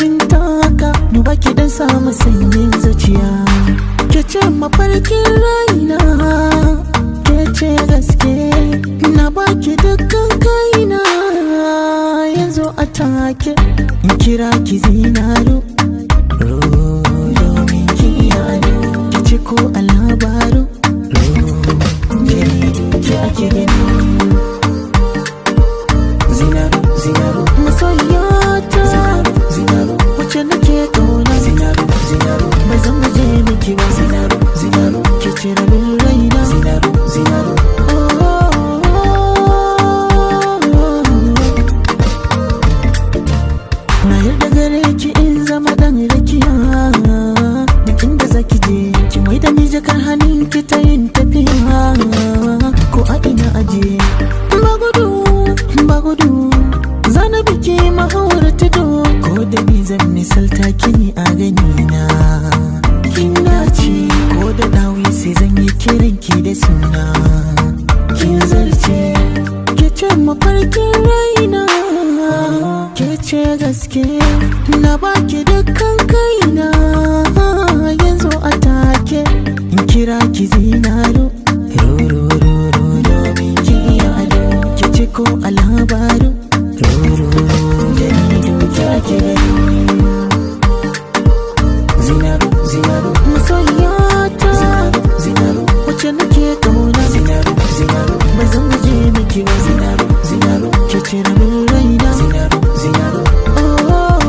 In taka duba ki dan samu sanyin zuciya. Ke ce mafarkin raina, ke ce gaske, na baki dukkan kaina. Yanzu a take in kira ki zinaru, domin ki ado, ki ci ko a labaru, jaridu ki ake gani. Zinaru, zinaru. Masoyata. Zinaru, zinaru. Wacce nake kauna. Zinaru, zinaru. Ba zan guje miki ba. Zinaru, zinaru. Ki cire min raina. Zinaru, zinaru. Oh, oh, oh, oh. Na yarda gare ki in zama dan rakiya. Duk inda zaki je, ki mai da ni jakar hannun ki ta yin tafiya. Ko a ina aje. Ba gudu, ba gudu, zana biki mahawar tudu. Ko da ni zan misalta ki ni a gani na. Kin dace, ko da dawi sai zan yi kiran ki da suna. Kin zarce, ke ce mafarkin raina, ke ce gaske, na baki dukkan kaina. Yanzu a take in kira ki zinaru, ro ro ro ro, domin ki ado, ki ce ko a labaru, ro ro ro, jaridu ki ake gani. Zinaru, zinaru. Masoyata. Zinaru, zinaru. Wacce nake kauna. Zinaru, zinaru. Ba zan guje miki ba. Zinaru, zinaru. Ki cire min raina. Zinaru, zinaru. Oh, oh,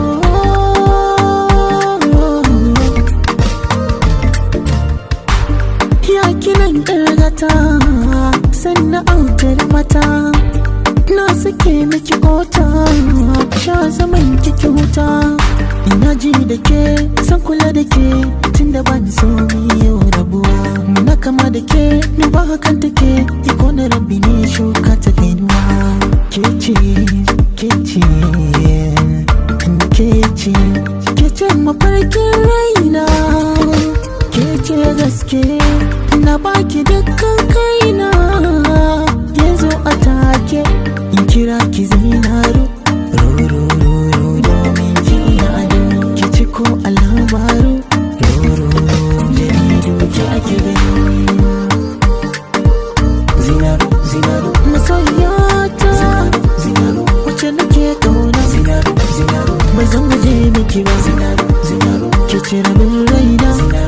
oh, oh. Ya kinan ƙargata, sannan autar mata, na sake miki kota, sha zaman kiki huta. Ina ji da ke, san kula da ke, tunda ba ni so mu yau rabuwa. Muna kama da ke, ni ba hakan take, iko na rabbi ne shuka ta kainuwa. Ke ce, ke ce, ke ce, ke ce mafarkin raina, ke ce gaske, na baki dukkan kaina. Yanzu a take in kira ki zinaru, ro ro ro ro, domin ki ado, ki ci ko a labaru, ro ro ro, jaridu ki ake gani. Zinaru, zinaru. Masoyata. Zinaru, zinaru. Wacce nake kauna. Zinaru, zinaru. Ba zan guje miki ba. Zinaru, zinaru. Ki cire min raina. Zinaru.